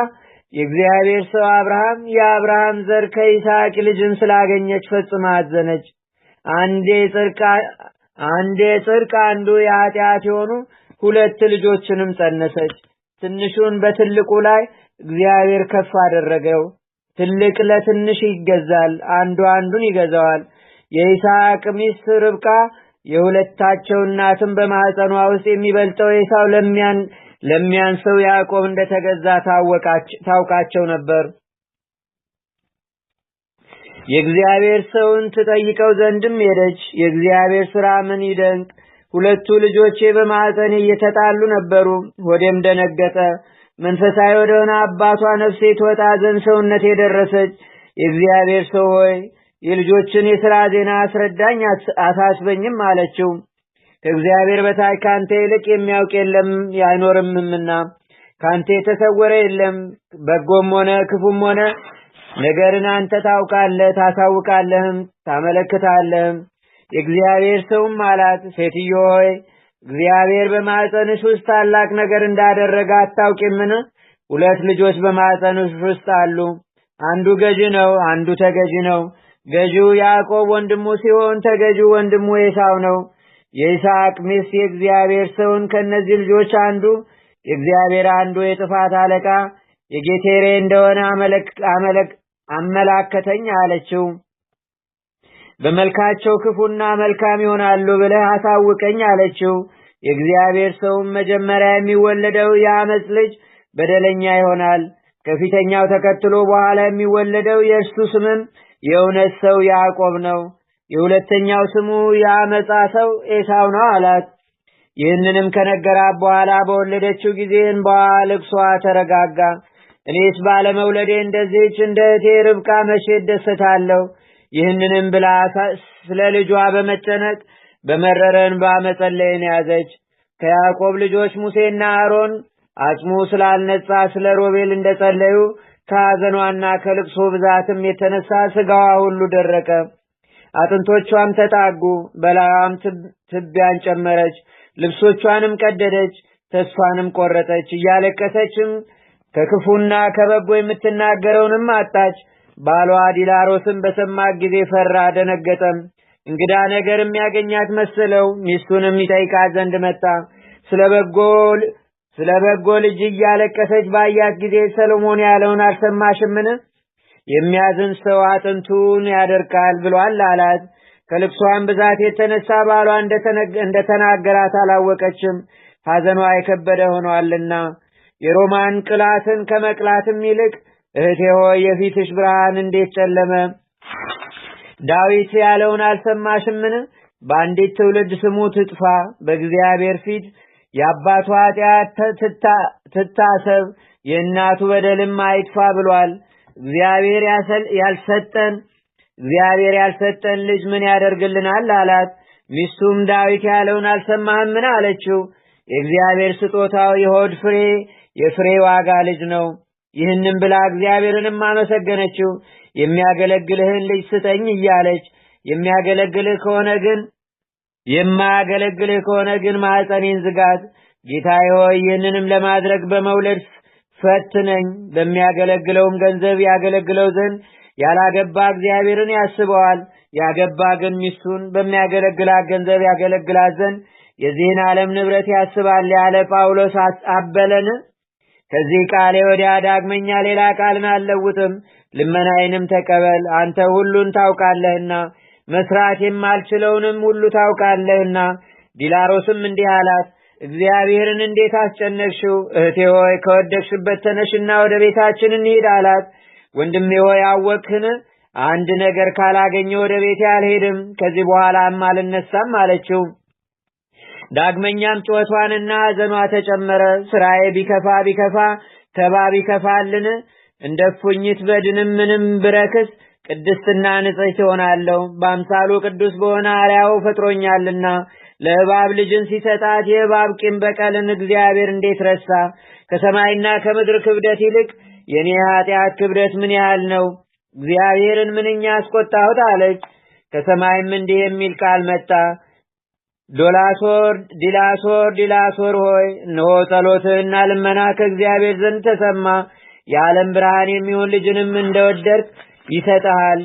[SPEAKER 1] የእግዚአብሔር ሰው አብርሃም የአብርሃም ዘር ከይስሐቅ ልጅን ስላገኘች ፈጽማ አዘነች። አንዴ ጽድቅ አንዱ የኃጢአት የሆኑ ሁለት ልጆችንም ጸነሰች። ትንሹን በትልቁ ላይ እግዚአብሔር ከፍ አደረገው። ትልቅ ለትንሽ ይገዛል፣ አንዱ አንዱን ይገዛዋል። የይስሐቅ ሚስት ርብቃ የሁለታቸው እናትም በማህፀኗ ውስጥ የሚበልጠው ኤሳው ለሚያንሰው ያዕቆብ እንደተገዛ ታውቃቸው ነበር። የእግዚአብሔር ሰውን ትጠይቀው ዘንድም ሄደች። የእግዚአብሔር ሥራ ምን ይደንቅ! ሁለቱ ልጆቼ በማህፀኔ እየተጣሉ ነበሩ። ሆዴም ደነገጠ። መንፈሳዊ ወደሆነ አባቷ ነፍሴ ትወጣ ዘንድ ሰውነቴ ደረሰች። የእግዚአብሔር ሰው ሆይ የልጆችን የሥራ ዜና አስረዳኝ አሳስበኝም አለችው። ከእግዚአብሔር በታች ካንተ ይልቅ የሚያውቅ የለም አይኖርምና ካንተ የተሰወረ የለም። በጎም ሆነ ክፉም ሆነ ነገርን አንተ ታውቃለህ፣ ታሳውቃለህም ታመለክታለህም። የእግዚአብሔር ሰውም አላት፣ ሴትዮ ሆይ እግዚአብሔር በማህፀንሽ ውስጥ ታላቅ ነገር እንዳደረገ አታውቂምን? ሁለት ልጆች በማህፀንሽ ውስጥ አሉ። አንዱ ገዢ ነው፣ አንዱ ተገዢ ነው። ገዢው ያዕቆብ ወንድሙ ሲሆን ተገዢው ወንድሙ ኤሳው ነው። የይስሐቅ ሚስት የእግዚአብሔር ሰውን ከእነዚህ ልጆች አንዱ የእግዚአብሔር አንዱ የጥፋት አለቃ የጌቴሬ እንደሆነ አመላከተኝ አለችው። በመልካቸው ክፉና መልካም ይሆናሉ ብለህ አሳውቀኝ አለችው። የእግዚአብሔር ሰውም መጀመሪያ የሚወለደው የአመፅ ልጅ በደለኛ ይሆናል፣ ከፊተኛው ተከትሎ በኋላ የሚወለደው የእርሱ ስምም የእውነት ሰው ያዕቆብ ነው፣ የሁለተኛው ስሙ የአመፃ ሰው ኤሳው ነው አላት። ይህንንም ከነገራት በኋላ በወለደችው ጊዜ እንባዋ ልቅሷ ተረጋጋ። እኔስ ባለመውለዴ እንደዚህች እንደ እህቴ ርብቃ መቼ እደሰታለሁ? ይህንንም ብላ ስለ ልጇ በመጨነቅ በመረረ እንባ መጸለይን ያዘች። ከያዕቆብ ልጆች ሙሴና አሮን አጽሙ ስላልነጻ ስለ ሮቤል እንደጸለዩ ከሐዘኗና ከልቅሶ ብዛትም የተነሳ ስጋዋ ሁሉ ደረቀ፣ አጥንቶቿም ተጣጉ። በላዩም ትቢያን ጨመረች፣ ልብሶቿንም ቀደደች፣ ተስፋንም ቆረጠች። እያለቀሰችም ከክፉና ከበጎ የምትናገረውንም አጣች። ባሏ ዲላሮስም በሰማት ጊዜ ፈራ፣ ደነገጠም። እንግዳ ነገር የሚያገኛት መሰለው። ሚስቱንም ይጠይቃት ዘንድ መጣ። ስለ በጎ ልጅ እያለቀሰች ባያት ጊዜ ሰሎሞን ያለውን አልሰማሽምን? የሚያዝን ሰው አጥንቱን ያደርቃል ብሏል አላት። ከልቅሷን ብዛት የተነሳ ባሏ እንደተናገራት አላወቀችም። ሐዘኗ የከበደ ሆኗልና። የሮማን ቅላትን ከመቅላትም ይልቅ እህቴ ሆይ የፊትሽ ብርሃን እንዴት ጨለመ! ዳዊት ያለውን አልሰማሽምን? በአንዲት ትውልድ ስሙ ትጥፋ፣ በእግዚአብሔር ፊት የአባቱ ኃጢአት ትታሰብ፣ የእናቱ በደልም አይጥፋ ብሏል። እግዚአብሔር ያልሰጠን ልጅ ምን ያደርግልናል አላት። ሚስቱም ዳዊት ያለውን አልሰማህምን አለችው። የእግዚአብሔር ስጦታው የሆድ ፍሬ የፍሬ ዋጋ ልጅ ነው። ይህንም ብላ እግዚአብሔርንም አመሰገነችው። የሚያገለግልህን ልጅ ስጠኝ እያለች የማያገለግልህ ከሆነ ግን ማኅፀኔን ዝጋት። ጌታዬ ሆይ ይህንንም ለማድረግ በመውለድ ፈትነኝ። በሚያገለግለውም ገንዘብ ያገለግለው ዘንድ ያላገባ እግዚአብሔርን ያስበዋል። ያገባ ግን ሚስቱን በሚያገለግላት ገንዘብ ያገለግላት ዘንድ የዚህን ዓለም ንብረት ያስባል ያለ ጳውሎስ አበለን? ከዚህ ቃሌ ወዲያ ዳግመኛ ሌላ ቃልን አልለውጥም። ልመናዬንም ተቀበል፣ አንተ ሁሉን ታውቃለህና፣ መስራት የማልችለውንም ሁሉ ታውቃለህና። ዲላሮስም እንዲህ አላት፣ እግዚአብሔርን እንዴት አስጨነቅሽው? እህቴ ሆይ ከወደቅሽበት ተነሽና ወደ ቤታችን እንሂድ አላት። ወንድሜ ሆይ አወቅህን? አንድ ነገር ካላገኘ ወደ ቤቴ አልሄድም፣ ከዚህ በኋላም አልነሳም አለችው። ዳግመኛም ጩኸቷንና ሐዘኗ ተጨመረ። ስራዬ ቢከፋ ቢከፋ ተባ ቢከፋልን? እንደ እፉኝት በድንም ምንም ብረክስ ቅድስትና ንጽሕት እሆናለሁ። በአምሳሉ ቅዱስ በሆነ አርአያው ፈጥሮኛልና። ለእባብ ልጅን ሲሰጣት የእባብ ቂም በቀልን እግዚአብሔር እንዴት ረሳ? ከሰማይና ከምድር ክብደት ይልቅ የኔ ኃጢአት ክብደት ምን ያህል ነው? እግዚአብሔርን ምንኛ አስቆጣሁት አለች። ከሰማይም እንዲህ የሚል ቃል መጣ። ዶላሶር ዲላሶር ዲላሶር ሆይ እነሆ ጸሎትህና ልመና ከእግዚአብሔር ዘንድ ተሰማ። የዓለም ብርሃን የሚሆን ልጅንም እንደወደድክ ይሰጥሃል።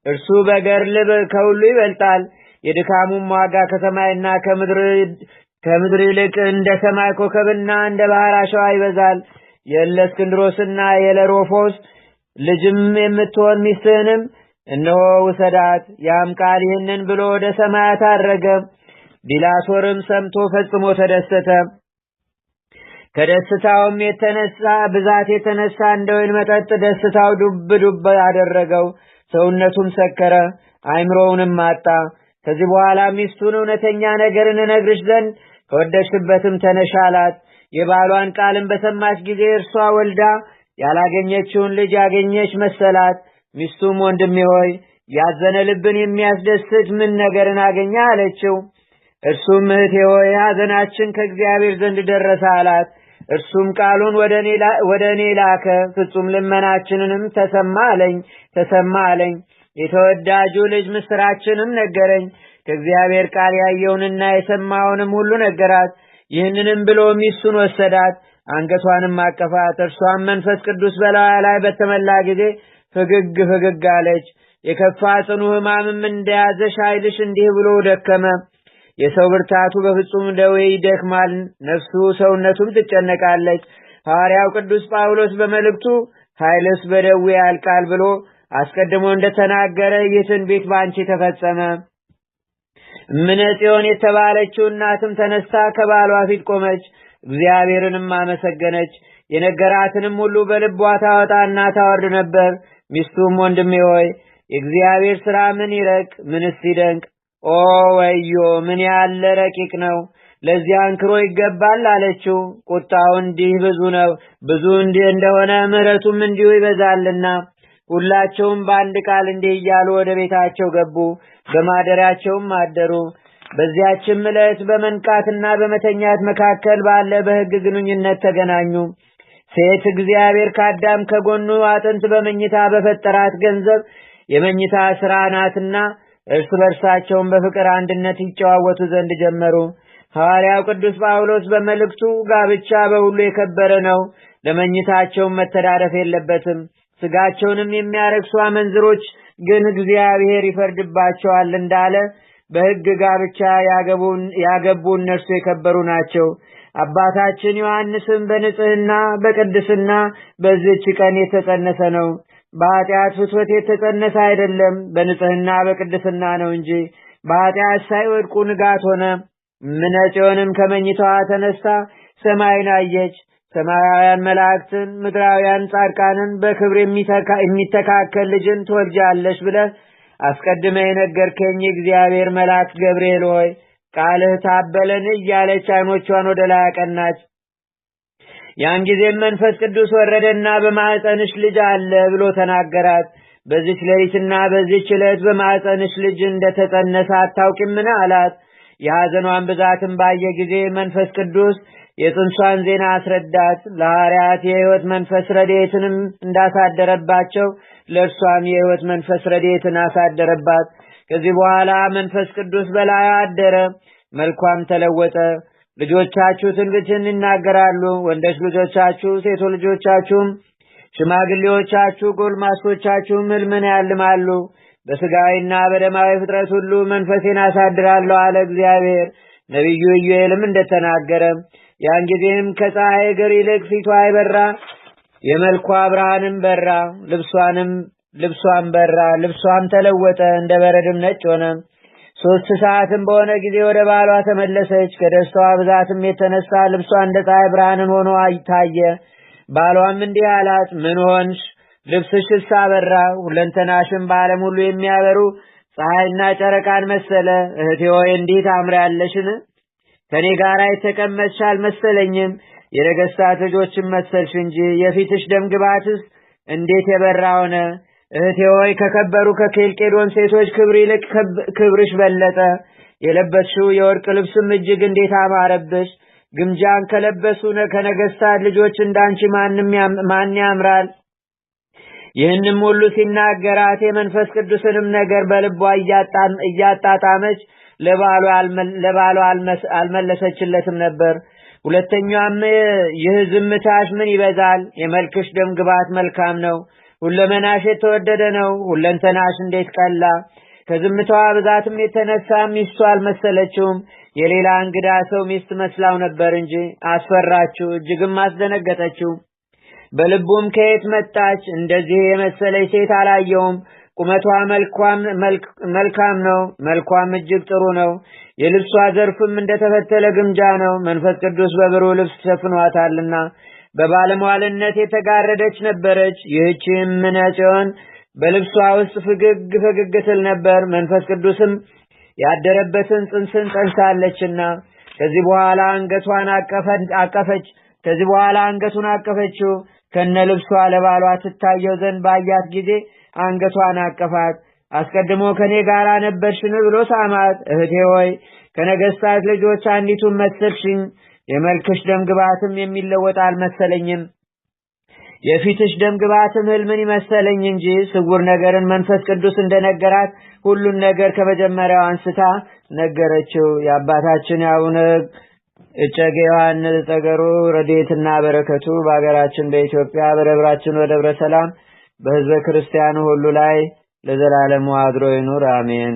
[SPEAKER 1] እርሱ በገድል ከሁሉ ይበልጣል። የድካሙም ዋጋ ከሰማይና ከምድር ይልቅ እንደ ሰማይ ኮከብና እንደ ባህር አሸዋ ይበዛል። የእለእስክንድሮስና የለሮፎስ ልጅም የምትሆን ሚስትህንም እነሆ ውሰዳት። ያም ቃል ይህንን ብሎ ወደ ሰማያት አረገ። ዲላሶርም ሰምቶ ፈጽሞ ተደሰተ። ከደስታውም የተነሳ ብዛት የተነሳ እንደ ወይን መጠጥ ደስታው ዱብ ዱብ አደረገው። ሰውነቱም ሰከረ፣ አእምሮውንም አጣ። ከዚህ በኋላ ሚስቱን እውነተኛ ነገርን እነግርሽ ዘንድ ከወደቅሽበትም ተነሽ አላት። የባሏን ቃልን በሰማች ጊዜ እርሷ ወልዳ ያላገኘችውን ልጅ ያገኘች መሰላት። ሚስቱም ወንድሜ ሆይ ያዘነ ልብን የሚያስደስት ምን ነገርን አገኘ አለችው። እርሱም እህቴ ሆይ ሐዘናችን ከእግዚአብሔር ዘንድ ደረሰ አላት። እርሱም ቃሉን ወደ እኔ ላከ፣ ፍጹም ልመናችንንም ተሰማ አለኝ። የተወዳጁ ልጅ ምስራችንም ነገረኝ። ከእግዚአብሔር ቃል ያየውንና የሰማውንም ሁሉ ነገራት። ይህንንም ብሎ ሚስቱን ወሰዳት፣ አንገቷንም አቀፋት። እርሷም መንፈስ ቅዱስ በላዋ ላይ በተመላ ጊዜ ፈገግ ፈገግ አለች። የከፋ ጽኑ ሕማምም እንደያዘሽ ኃይልሽ እንዲህ ብሎ ደከመ። የሰው ብርታቱ በፍጹም ደዌ ይደክማል፣ ነፍሱ ሰውነቱም ትጨነቃለች። ሐዋርያው ቅዱስ ጳውሎስ በመልእክቱ ኃይልስ በደዌ ያልቃል ብሎ አስቀድሞ እንደተናገረ ይህ ትንቢት ባንቺ ተፈጸመ። እምነ ጽዮን የተባለችው እናትም ተነስታ ከባሏ ፊት ቆመች፣ እግዚአብሔርንም አመሰገነች። የነገራትንም ሁሉ በልቧ ታወጣና ታወርድ ነበር። ሚስቱም ወንድሜ ሆይ የእግዚአብሔር ሥራ ምን ይረቅ ምንስ ይደንቅ! ኦ ወዮ ምን ያለ ረቂቅ ነው! ለዚያ አንክሮ ይገባል አለችው። ቁጣው እንዲህ ብዙ ነው፣ ብዙ እንዲህ እንደሆነ ምሕረቱም እንዲሁ ይበዛልና። ሁላቸውም በአንድ ቃል እንዲህ እያሉ ወደ ቤታቸው ገቡ፣ በማደሪያቸውም አደሩ። በዚያችም ዕለት በመንቃትና በመተኛት መካከል ባለ በሕግ ግንኙነት ተገናኙ። ሴት እግዚአብሔር ከአዳም ከጎኑ አጥንት በመኝታ በፈጠራት ገንዘብ የመኝታ ሥራ ናትና እርስ በርሳቸውም በፍቅር አንድነት ይጨዋወቱ ዘንድ ጀመሩ። ሐዋርያው ቅዱስ ጳውሎስ በመልእክቱ ጋብቻ በሁሉ የከበረ ነው፣ ለመኝታቸውም መተዳረፍ የለበትም፣ ስጋቸውንም የሚያረክሱ አመንዝሮች ግን እግዚአብሔር ይፈርድባቸዋል እንዳለ በሕግ ጋብቻ ያገቡ እነርሱ የከበሩ ናቸው። አባታችን ዮሐንስም በንጽህና በቅድስና በዚህች ቀን የተጸነሰ ነው። በኃጢአት ፍትወት የተጸነሰ አይደለም፣ በንጽህና በቅድስና ነው እንጂ። በኃጢአት ሳይወድቁ ንጋት ሆነ። እምነ ጽዮንም ከመኝታዋ ተነስታ ሰማይን አየች። ሰማያውያን መላእክትን ምድራውያን ጻድቃንን በክብር የሚተካከል ልጅን ትወልጃለሽ ብለህ አስቀድመህ የነገርከኝ እግዚአብሔር መልአክ ገብርኤል ሆይ ቃልህ ታበለን እያለች ዓይኖቿን ወደ ላይ አቀናች። ያን ጊዜም መንፈስ ቅዱስ ወረደና በማኅፀንሽ ልጅ አለ ብሎ ተናገራት። በዚች ሌሊትና በዚች ዕለት በማኅፀንሽ ልጅ እንደተጸነሰ አታውቂምን አላት። የሐዘኗን ብዛትም ባየ ጊዜ መንፈስ ቅዱስ የጽንሷን ዜና አስረዳት። ለሐዋርያት የሕይወት መንፈስ ረድኤትንም እንዳሳደረባቸው ለእርሷም የሕይወት መንፈስ ረድኤትን አሳደረባት። ከዚህ በኋላ መንፈስ ቅዱስ በላዩ አደረ፣ መልኳም ተለወጠ። ልጆቻችሁ ትንቢትን ይናገራሉ፣ ወንዶች ልጆቻችሁ፣ ሴቶች ልጆቻችሁም፣ ሽማግሌዎቻችሁ፣ ጎልማሶቻችሁም ሕልምን ያልማሉ። በሥጋዊና በደማዊ ፍጥረት ሁሉ መንፈሴን አሳድራለሁ አለ እግዚአብሔር። ነቢዩ ኢዩኤልም እንደተናገረ ያን ጊዜም ከፀሐይ እግር ይልቅ ፊቷ የበራ የመልኳ ብርሃንም በራ፣ ልብሷን በራ፣ ልብሷም ተለወጠ፣ እንደ በረድም ነጭ ሆነ። 3 ሰዓትም በሆነ ጊዜ ወደ ባሏ ተመለሰች። ከደስታዋ ብዛትም የተነሳ ልብሷ እንደ ፀሐይ ብርሃንን ሆኖ ታየ። ባሏም እንዲህ አላት፣ ምን ሆንሽ? ልብስሽስ አበራ፣ ሁለንተናሽም በዓለም ሁሉ የሚያበሩ ፀሐይና ጨረቃን መሰለ። እህቴ ሆይ እንዲህ ታምሪያለሽን? ከኔ ጋር የተቀመጥሽ አልመሰለኝም። የነገሥታት ልጆችን መሰልሽ እንጂ የፊትሽ ደምግባትስ እንዴት የበራ ሆነ። እህቴ ሆይ ከከበሩ ከኬልቄዶን ሴቶች ክብር ይልቅ ክብርሽ በለጠ። የለበስሽው የወርቅ ልብስም እጅግ እንዴት አማረብሽ። ግምጃን ከለበሱ ከነገሥታት ልጆች እንዳንቺ ማን ያምራል? ይህንም ሁሉ ሲናገራት የመንፈስ ቅዱስንም ነገር በልቧ እያጣጣመች ለባሏ አልመለሰችለትም ነበር። ሁለተኛውም ይህ ዝምታሽ ምን ይበዛል? የመልክሽ ደምግባት መልካም ነው፣ ሁለመናሽ የተወደደ ነው፣ ሁለንተናሽ እንዴት ቀላ። ከዝምታዋ ብዛትም የተነሳ ሚስቱ አልመሰለችውም፣ የሌላ እንግዳ ሰው ሚስት መስላው ነበር እንጂ። አስፈራችው፣ እጅግም አስደነገጠችው። በልቡም ከየት መጣች እንደዚህ የመሰለች ሴት አላየውም። ቁመቷ መልካም ነው፣ መልኳም እጅግ ጥሩ ነው። የልብሷ ዘርፍም እንደተፈተለ ግምጃ ነው። መንፈስ ቅዱስ በብሩህ ልብስ ሸፍኗታልና በባለሟልነት የተጋረደች ነበረች። ይህችም እምነ ጽዮን በልብሷ ውስጥ ፈገግ ፈገግ ትል ነበር፣ መንፈስ ቅዱስም ያደረበትን ጽንስን ጸንሳለችና። ከዚህ በኋላ አንገቷን አቀፈች። ከዚህ በኋላ አንገቱን አቀፈችው። ከነ ልብሷ ለባሏ ትታየው ዘንድ ባያት ጊዜ አንገቷን አቀፋት። አስቀድሞ ከኔ ጋር ነበርሽን ብሎ ሳማት። እህቴ ሆይ ከነገሥታት ልጆች አንዲቱን መሰልሽኝ፣ የመልክሽ ደምግባትም የሚለወጥ አልመሰለኝም። የፊትሽ ደምግባትም ሕልምን ይመሰለኝ እንጂ። ስውር ነገርን መንፈስ ቅዱስ እንደነገራት ሁሉን ነገር ከመጀመሪያው አንስታ ነገረችው። የአባታችን የአቡነ እጨጌ ዮሐንስ ጸገሩ ረድኤትና በረከቱ በአገራችን በኢትዮጵያ በደብራችን በደብረ ሰላም በሕዝበ ክርስቲያኑ ሁሉ ላይ ለዘላለሙ አድሮ ይኑር፣ አሜን።